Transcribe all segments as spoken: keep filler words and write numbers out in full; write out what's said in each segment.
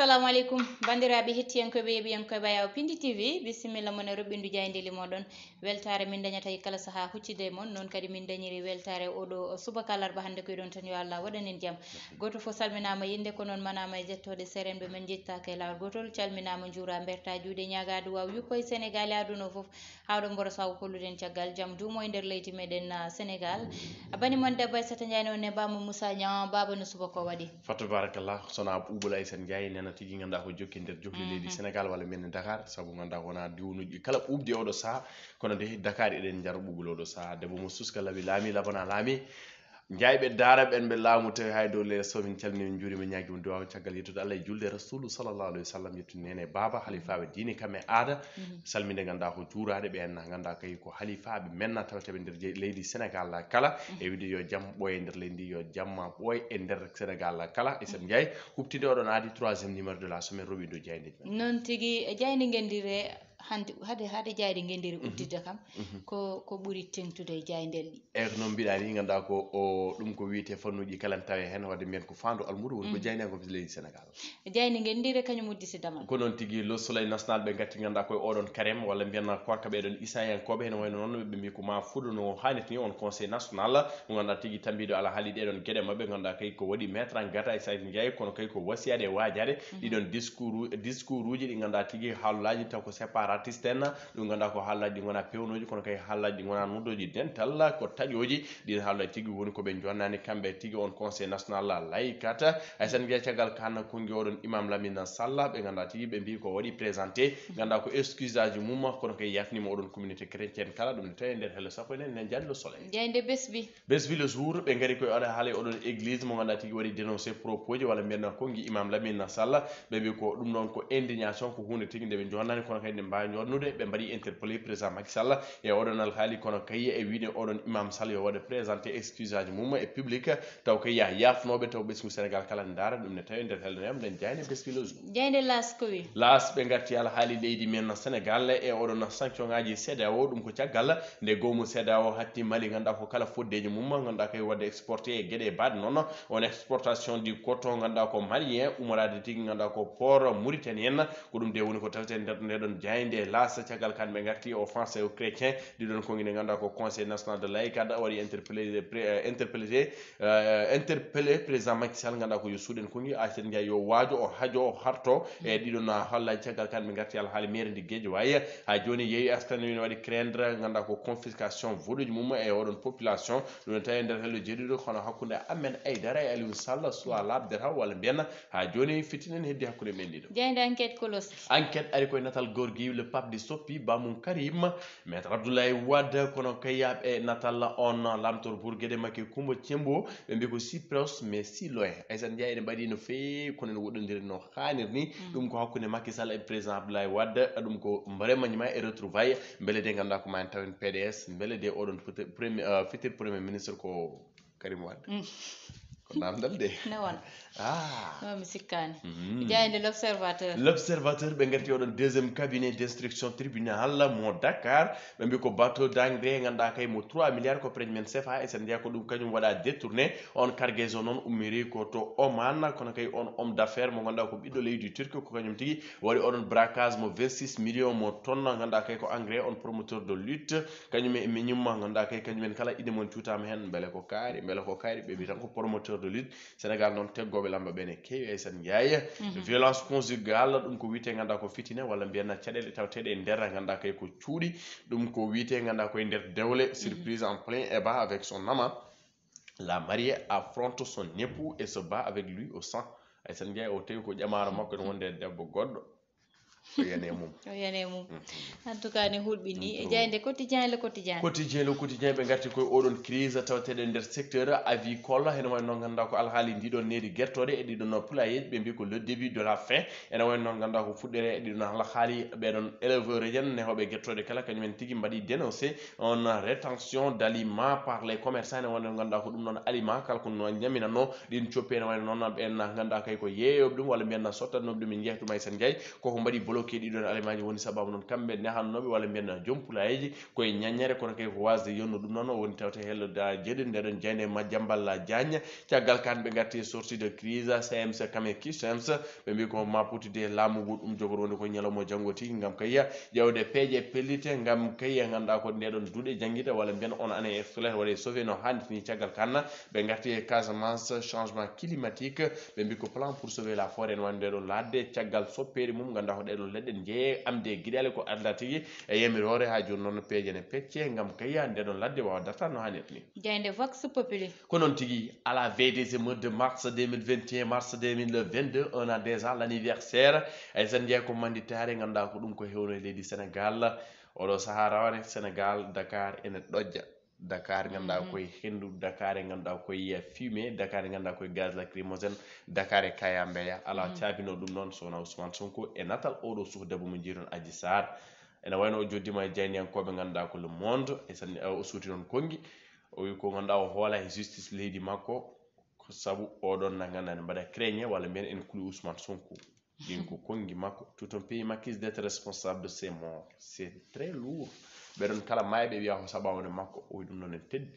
Assalamu aleykum, banndiraaɓe hettiyankooɓe, yeeɓiyankooɓe Ayaw Pindi T V, bisimilla mon e roɓɓindu jaayndeeli mooɗon. Weltaare min dañata e kala sahaa huccide e mon, noon kadi min dañiri weltaare oɗo subaka alarba hannde ko iɗon tan yo Allah waɗan en jam. Gooto fof salminaama e innde, ko noon manaama e jettooɗe, seerenɓe men njettaaka e laawol gootol, calminaama, njuuraa, mbertaa juuɗe, ñaagaa duwaaw yuppo e Senegaal e aduna o fof. Hawɗo mboro saw kolluɗen caggal jam duumo e nder leydi meɗen, ah, Senegal. Bani mon debbo Aissata Ndiaye noon ne bammo Moussa Niang, baba no subaka o waɗi. Fa tabarakallah, sona ɓuuɓol Aissata Ndiaye nena tigi ganduɗa ko jokki nder johli leydi Senegal walla men Dakar, sabu ganduɗa wona diwnuji kala ɓuuɓde oɗo saha, kono de Dakar eɗen jara ɓuuɓol oɗo saha. Debbo mo suska laɓi laami, labana laami. Njaayɓe daara ɓen ɓe laamu tawi hay dow les somin calmini, min njuurima, ñaagi mo duwaw caggal yettude Allah e julde Rasulu sallallahu alaihi wasallam, yettude nene e baba, halifaɓe diine kam e aada, salminde ganduɗa ko juuraɗe ɓen ganduɗa kay ko halifaɓe men tawteɓe nder je- leydi Senegal kala, e wiide yo jam ɓooye nder leydi ndi, yo jamma ɓooye e nder Senegal kala. E sen jeey huɓtide oɗon aadi troisième numéro de la semaine, rowi dow jaydeji men. Noon tigi, e jayde ngendire hande, hade, hade jayde ngendire udditde kam, ko, ko ɓuri teŋtude e jaydel ɗi. E ko noon mbiɗa ni, ganduɗa ko o, ɗum ko wiyete fannuji kala ne tawe hen, wadde mbiyen ko fandu almudo woni ko jayniyankoɓe leydi Senegal. Jayde ngendire kañum udditi damal. Ko noon tigi, Le Soleil National ɓe gatti ganduɗa koye oɗon carême, walla mbiyen korka ɓeɗon isayankoɓe, heno wayno noon ɓe mbi ko ma fuɗo no hannirta ni on conseil national, mo ganduɗa tigi tambiɗo alhaali ɗeɗon gueɗe mabɓe, ganduɗa kay ko waɗi maître en gata e Saïd Ndiaye, kono kay ko wasiyade e wajade ɗiɗon discours, discours uji ɗi ganduɗa tigi haalullaji taw ko séparatiste en, ɗum ganduɗa ko haalullaji ɗi gona pewnoji, kono kay haalullaji ɗi gona noddoji dental, ko taƴoji. Ɗin haalullaji tigi woni ko ɓe jonnani kamɓe tigi on conseil national laykata. Hay sen jeeya caggal kan kongi oɗon Imam Lamine Sall, ɓe ganduɗa tigi ɓe mbi ko waɗi présenté, ganduɗa ko excuse aji mum, kono kay yafnima oɗon communauté chrétienne kala, ɗum ne tawi e nder hello sappo e nene nen jandi Le Soleil. Jayde Besbi. Besbi Le Jour, ɓe gari koye oɗo haala e oɗon église mo ganduɗa tigi waɗi dénoncé propos ji, walla mbiyen kongi Imam Lamine Sall, ɓe mbi ko ɗum ɗon ko indignation, ko hunde tigi nde ɓe jonnani, kono kadi nde mbawi jonnude, ɓe mbaɗi interpellé président Macky Sall e oɗon alhaali, kono kay e wiide oɗon Imam Sall yo waɗa présenté excuse aji mum e public, taw kay ya yafnoɓe, taw ɓesngu Sénégal kala ne ndaara ɗum ne tawi nder hello nem nden jayde Besbi Le Jour. Jayde Las ko wi? Las ɓe gatti alhaali leydi men Sénégal e oɗon sanction ngaji CEDEAO, ɗum ko caggal nde goomu CEDEAO hatti Mali, ganduɗa ko kala foddeji mum, ganduɗa kay wadde exporté e gueɗe e baɗe noon, on exportation du coton, ganduɗa ko malien, umorade tigi, ganduɗa ko port mauritanien. Ko ɗum de woni ko tawete nder nde ɗon jayde Las, caggal kan ɓe garti offense aux chrétiens, ɗiɗon kongi nde ganduɗa ko Conseil National de Laïcada waɗi interpellé, pré- euh, interpellé, euh, interpellé président Macky Sall, ganduɗa ko yo suuɗen kongi, Aïssata Ndiaye yo waajo, o hajo, o harto e ɗiɗon, ah, hollaji. Caggal kan ɓe garti alhaali mairie ndi Guédiawaye, ha joni yeewi askan wi ne waɗi craindre, ganduɗa ko confiscation voɗuji mum e oɗon population, ɗum ne tawi e nder hello jeeɗiɗo, kono hakkude Ahmed Aïdara e Aliou Sall, soit labde taw walla mbiyen ha joni fitinen heddi hakkude men ɗiɗo. Jayde Enquête Kolos. Enquête ari koye natal gorgui le pape de soppi bamum Karim, maître Abdoulaye Wade, kono kayyaɓe natal on lamtor bourguede makki Kumba Cembo, ɓe mbi ko si proche mais si loin. Aïssata Ndiaye ene mbaɗi no feewi, kono ene woɗɗodiri no haanir ni. Ɗum ko hakkunde Macky Sall e président Abdoulaye Wade, ɗum ko vraiment ñima e retrouvaille. Beele de ganduɗa ko ma en tawen P D S, beele de oɗon foti- premier, euh, futur premier ministre ko Karim Wade. Ko namdal de. Ne wona. Ah. No mi sikkaani. Jayde L'Observateur. L'Observateur ɓe garti oɗon deuxième cabinet d'instruction tribunal mo Dakar, ɓe mbi ko bateau d'engrais ganduɗa kay mo trois milliards ko preñ men sefa e sen jeeya ko ɗum kañum waɗa détourné. On cargaison noon ummiri ko to Oman, kono kay on homme d'affaires mo ganduɗa ko ɓiɗɗo leydi Turquie, ko kañum tigi waɗi oɗon braquage mo vingt-six millions mo tonnes, ganduɗa kay ko engrais on promoteur de lutte, kañum e miñum ma ganduɗa kay kañum en kala inde mon cuutama hen, beele ko kaari, beele ko kaari, ɓe mbi tan ko promoteur de lutte. Sénégal noon teggoɓe lamba ɓe ne keewi, Aïssata Ndiaye. Violence conjugale, ɗum ko wiyete ganduɗa ko fitina walla mbiyen caɗele tawteɗe e nder ganduɗa kay ko cuuɗi, ɗum ko wiyete ganduɗa koye nder dewle, surprise en plein ébat avec son amant. La mariée affronte son époux et se bat avec lui au sang. Aïssata Ndiaye o tawi ko ƴamaro makko ene wonde e debbo goɗɗo. O yani e mum. O yani e mum. En tout cas ne hulɓini. E jayde Quotidien, Le Quotidien. Quotidien, Le Quotidien ɓe garti koye oɗon crise tawateɗo e nder secteur avicole, heno wayno noon ganduɗa ko alhaali ndiɗon needi guertoɗe e ɗiɗon poulayeji, ɓe mbi ko le début de la fin. Ene wayno noon ganduɗa ko fuɗɗere e ɗiɗon alhaali, ɓeɗon éleveur en nehoɓe guertoɗe kala kañum en tigi mbaɗi dénoncé on rétention d'aliments par les commerçants, ene wayno ganduɗa ko ɗum noon aliment kala ko no ñaminanno ɗin coppi, ene wayno noon ɓen ganduɗa kay ko yeeyoɓe ɗum walla mbiyen sottannoɓe ɗum, en jeeya ɗum Aïssata Ndiaye, koko mbaɗi Ɗo ke ɗiɗon alimaaji woni sababu noon kamɓe nehannooɓe walla mbiyen joom pulayeeji koye ñaññere, kono kay ko waasde yonno ɗum noon o woni tawte hello da jeeɗiɗo nde ɗon jeyde Madiambal Diagne. Caggal kan ɓe ngarti e sortie de crise C M C Kame Kisems, ɓe mbi ko ma pottude laamu ngu ɗum jogoto woni ko ñalawma janngo tigi ngam kay ƴeewde peeje pellite ngam kay ngannduɗaa ko nde ɗon duuɗe janngita walla mbiyen on année scolaire waɗe sauvé no hannirta ni. Caggal kan ɓe ngarti e Casamance changement climatique, ɓe mbi ko plan pour sauver la forêt no woni nde ɗon ladde caggal soppeede mum ngannduɗaa ko ɗe ɗon leɗɗe jeeye amde giɗale ko adla tigi e yamiroore haa jooni noon peeje ne pecce ngam kay nde ɗon ladde waawa darta no hannirta ni. Jaaynde Vox Populi. Ko noon tigi, à la veille des émeutes de mars deux mille vingt et un, mars deux mille vingt-deux, un an déjà l'anniversaire. Ay sen jeeyi ko manditaare ngannduɗaa ko ɗum ko hewno e leydi Sénégal. Oɗo sahaa rawane Sénégal, Dakar ene ɗojja. Dakar ngannduɗaa koye henndu, Dakar e ngannduɗaa koye fumée, Dakar e ngannduɗaa koye gaz lacrymogène, Dakar e kaya mbeya. Alaa caabinoo ɗum noon so wonaa Ousmane Sonko e natal oɗo suudu debbo mo njiiɗon Adji Sarr. Ene wayno o joddiima e jaayndiyankooɓe ngannduɗaa ko Le Monde, e sen, o suuti noon konngi. O wi ko ngannduɗaa o hoolaa e justice leydi makko, ko sabu oɗon na ngannduɗaa ne mbaɗa craigner walla mbiyen ene kuli Ousmane Sonko. Ɗin ko konngi makko. Tout un pays m'accuse d'être responsable de ces morts. C'est très lourd. Ɓe ɗon kala maayɓe wiya ko sababu ne makko. O wi ɗum noon en teddi.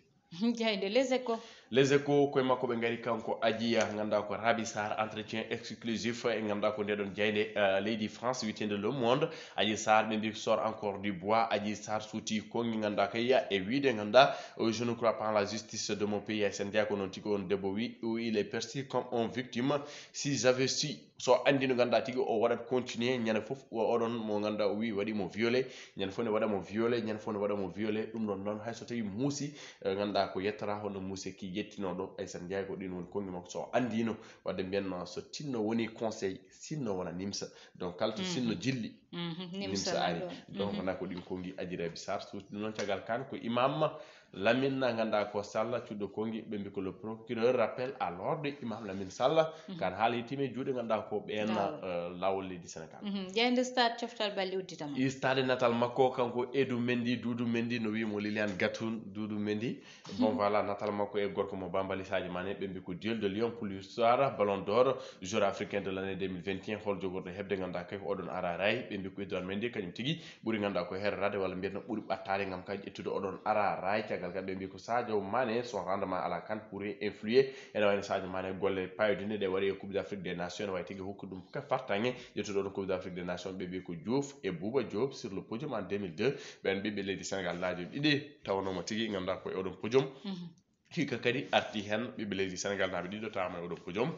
Jaaynde Les Échos. Les Échos koye makko ɓe ngari kanko Adji, ngannduɗaa ko Raby Sarr, entretien exclusif e ngannduɗaa ko nde ɗon jaaynde, eh, leydi France wiyeteende Le Monde. Adji Sarr ɓe mbi sort encore du bois. Adji Sarr suuti konngi ngannduɗaa kay e wiide ngannduɗaa, oh, je ne crois pas en la justice de mon pays. Ay sen jeeyi ko noon tigi on debbo wi, il est perçu comme une victime. Si j'avais su, so anndino ngannduɗaa tigi o waɗat continuer ñande fof o oɗon mo ngannduɗaa o wi waɗi mo violé, ñande fof ne waɗa mo violé, ñande fof ne waɗa mo violé. Ɗum ɗon noon hay so tawi muusi, eh, ngannduɗaa ko yettata hono muusi ki yettino ɗo, ay sen jeeyi ko ɗin woni konngi makko so anndino wadde mbiyen so tinno woni conseil, sinno wona nimsa. Donc kala to sinno jilli, Mhm, nimsa nimsa ari. Ɗon. Donc na ko ɗin konngi Adji Raby Sarr suuti ɗum noon caggal kan ko imam Lamine na ngannduɗaa ko Sall cuɗɗo konngi ɓe mbi ko le procureur rappel à l'ordre imam Lamine Sall. Kan haala yettiima e juuɗe ngannduɗaa ko ɓeen, eh, laawol leydi Sénégal. Mhm. Jaaynde Stade coftal balɗe udditama. I Stade natal makko kanko Edou Mendy, Doudou Mendy no wiimo Liliane Gatoune, Doudou Mendy. Bon, voilà, natal makko e gorko mo Bambali Sadio Mané, ɓe mbi ko duel de Lion pour l'histoire, Ballon d'Or, joueur africain de l'année deux mille vingt et un, hol jogorɗo heɓde ngannduɗaa kay ko oɗon araray, ɓe mbi ko Edouard Mendy, kañum tigi ɓuri ngannduɗaa ko herorade walla mbiyen no ɓuri ɓattaade ngam kay ƴettude oɗon araray. Caggal kadi ɓe mbi ko Sadio Mané, son rendement à la CAN pourrait influer. Ene wayno Sadio Mané golle payodinɗe ɗe waɗi e Coupe d'Afrique des Nations, ene wawi tigi hokkude ɗum ka fartaŋŋe ƴettude oɗon Coupe d'Afrique des Nations, ɓe mbi ko Diouf e Bouba Diop sur le podium en deux mille deux. Ɓen ɓiɓɓe leydi Sénégal laajoɓe ɗiɗi tawanoma tigi ngannduɗaa ko e oɗon podium. Mhm. Hikka kadi arti heen ɓiɓɓe leydi Sénégal naaɓe ɗiɗo tawama e oɗon podium.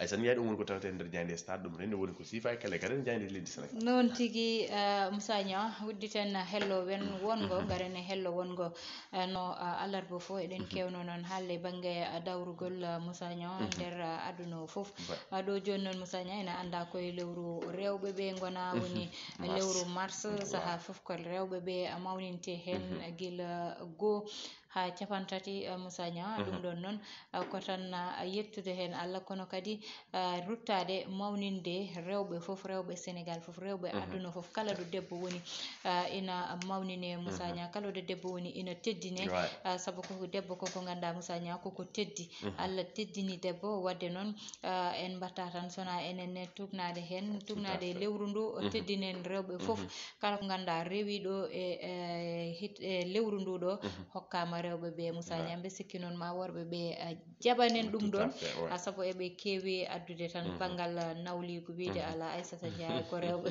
Ay sen yaay ɗum woni ko tawete e nder jaaynde Stade, ɗum rende woni ko siifa e kala kadi e jaaynde leydi Sénégal. Noon tigi, eh, Moussa Niang, udditen hello wen wongo, ngaren e hello wongo, eh, no, eh, alarba fof eɗen kewno noon haalde bannge, eh, dawrugol, eh, Moussa Niang nder, eh, aduna o fof. Ah, ɗo jooni noon Moussa Niang ene annda koye lewru rewɓe ɓe ngona woni, eh, lewru mars, saha fof ko rewɓe ɓe, eh, mawninte heen, eh, gila goo haa capantati, eh, Moussa Niang. Ɗum ɗon noon, eh, ko tan, eh, yettude heen Allah, kono kadi, eh, ruttaade mawninde rewɓe fof, rewɓe Sénégal fof, rewɓe aduna fof, kala ɗo debbo woni, eh, ina mawnine Moussa Niang, kala ɗo debbo woni ina teddine, eh, sabu ko debbo ko, ko ngannduɗaa Moussa Niang ko ko teddi. Allah teddini debbo, wadde noon, eh, en mbatta tan sona enen ne tuugnaade heen, tuugnaade e lewru ndu, teddinen rewɓe fof. Kala ko ngannduɗaa rewiɗo e, e hit-, e lewru ndu ɗo, hokkama rewɓe ɓe, Moussa Niang, mbe sikki noon ma worɓe ɓe, eh, jaɓanen ɗum ɗon. Ah, sabu eɓe keewi addude tan banngal, eh, nawliigu wiide alaa Aissata Ndiaye ko rewɓe.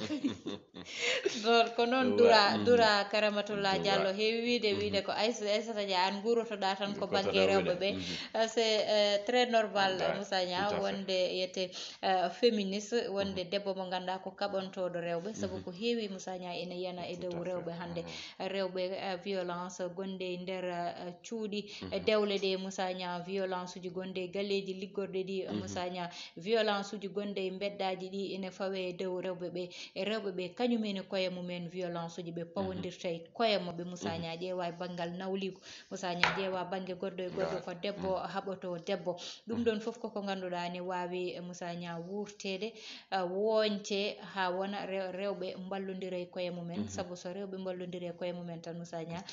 Ɗon ko noon dura, dura Karamatullah Diallo heewi wiide, wiide ko Aissa-, Aissata Ndiaye an nguurotoɗa tan ko bannge rewɓe ɓe. Ah, c'est, eh, très normal, Moussa Niang, wonde yete eh, féministe, wonde debbo mo ngannduɗaa ko kaɓantooɗo rewɓe, sabu ko heewi Moussa Niang ina yana e dow rewɓe hannde. Rewɓe, eh, violence gonɗe e nder, eh, cuuɗi, eh, dewle ɗe Moussa Niang, violence uji gonɗe e galleeji liggorɗe ɗi, eh, Moussa Niang, violence uji gonɗe e mbeddaaji ɗi ina fawe e dow rewɓe ɓe. E rewɓe ɓe kañum en e koye mum en violence uji ɓe pawondirta e koye maɓɓe. Moussa Niang ƴeewa e banngal nawliigu. Moussa Niang ƴeewa bannge goɗɗo e goɗɗo, ko debbo haɓoto debbo. Ɗum ɗon fof koko ngannduɗaa ne waawi, eh, Moussa Niang wuurteede, eh, wooñte haa wona rew-, rewɓe mballondira e koye mumen. Sabu so rewɓe mballondiri e koye mumen tan, Moussa Niang,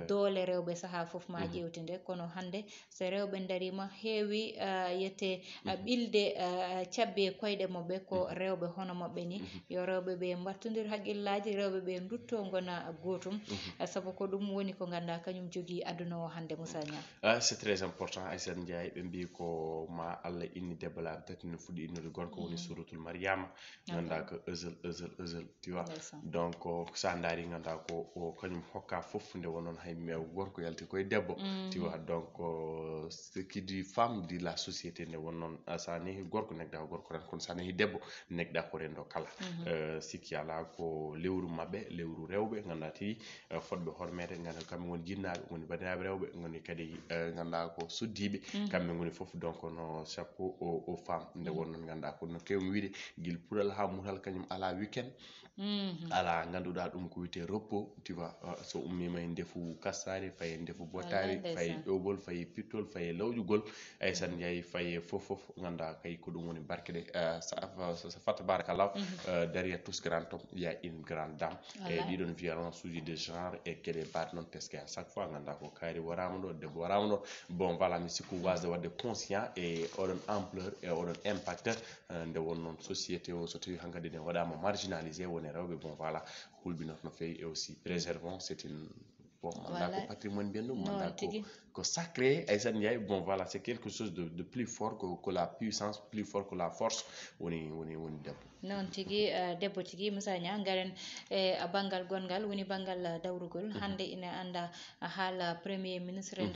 doole rewɓe sahaa fof ma ƴewtinde, kono hannde so rewɓe ndariima, heewi, ah, yete, ah, ɓilde, ah, cabbi e koyɗe maɓɓe ko rewɓe hono maɓɓe ni. Yo rewɓe ɓe mbattondir haqqillaaji, rewɓe ɓe ndutto ngona gootum. Ah, sabu ko ɗum woni ko ngannduɗaa kañum jogii aduna o hannde, Moussa Niang. Ah, c'est très important, Aissata Ndiaye. Ɓe mbii ko ma Allah inni debbo laabi tati, no fuɗɗi innude gorko, woni Suratul Mariama. Ngannduɗaa ko ezel, ezel, ezel, tu vois. Donc, ko sa ndaari, ngannduɗaa ko o kañum hokka fof, nde wonnoon hay mi gorko yalti koye debbo, tu vois. Donc, euh, ce qui dit femme dit la société, nde wonnoon, ah, sa nehi gorko, nekɗa ko gorko tan, kono sa nehi debbo, nekɗa ko renndo kala. Euh, sikki alaa ko lewru maɓɓe, lewru rewɓe, ngannduɗaa tigi, eh, fotɓe hormeede, ngannduɗaa kamɓe ngoni jinnaaɓe, ngoni banndiraaɓe rewɓe, ngoni kadi, eh, ngannduɗaa ko suddiiɓe, kamɓe ngoni fof, donc, no chapeau aux, aux femmes. Nde wonnoon, ngannduɗaa ko no keewmi wiide, gila puɗal haa mutal, kañum alaa weekend, alaa, ngannduɗaa ɗum ko wiyetee repos, tu vois, eh, so ummiima e ndefu kasaari, fayi e ndefu bottaari, fayi e ƴowgol, fayi e pittol, fayi e lawƴugol, Aissata Ndiaye, fayi e fof, fof, ngannduɗaa kay ko ɗum woni barke ɗe. Eh, sa, sa, sa, fa tabarakallah, eh, derrière tout ce grand homme, il y a une grande dame. E ɗiɗon violence uji de genre e geɗe mbaɗe noon, parce que à chaque fois, ngannduɗaa ko kaari waraama ɗo, debbo waraama ɗo. Bon, voilà, mi sikku wasde waɗde conscient e oɗon ampleur e oɗon impact, eh, nde wonnoon société o, so tawi hankadi ne waɗaama marginalisé, woni rewɓe, bon, voilà, hulɓinata no feewi. Et aussi, préservons, c'est une, bon, ngannduɗaa ko patrimoine mbiyen ɗum, ngannduɗaa ko, ko sacré, Aissata Ndiaye. Bon, voilà, c'est quelque chose de, de plus fort que, que la puissance, plus fort que la force, woni, woni, woni debbo. Noon tigi, eh, debbo tigi, Moussa Niang, ngaren e banngal gonngal, woni banngal, eh, dawrugol. Hannde ina annda haala Premier Ministre.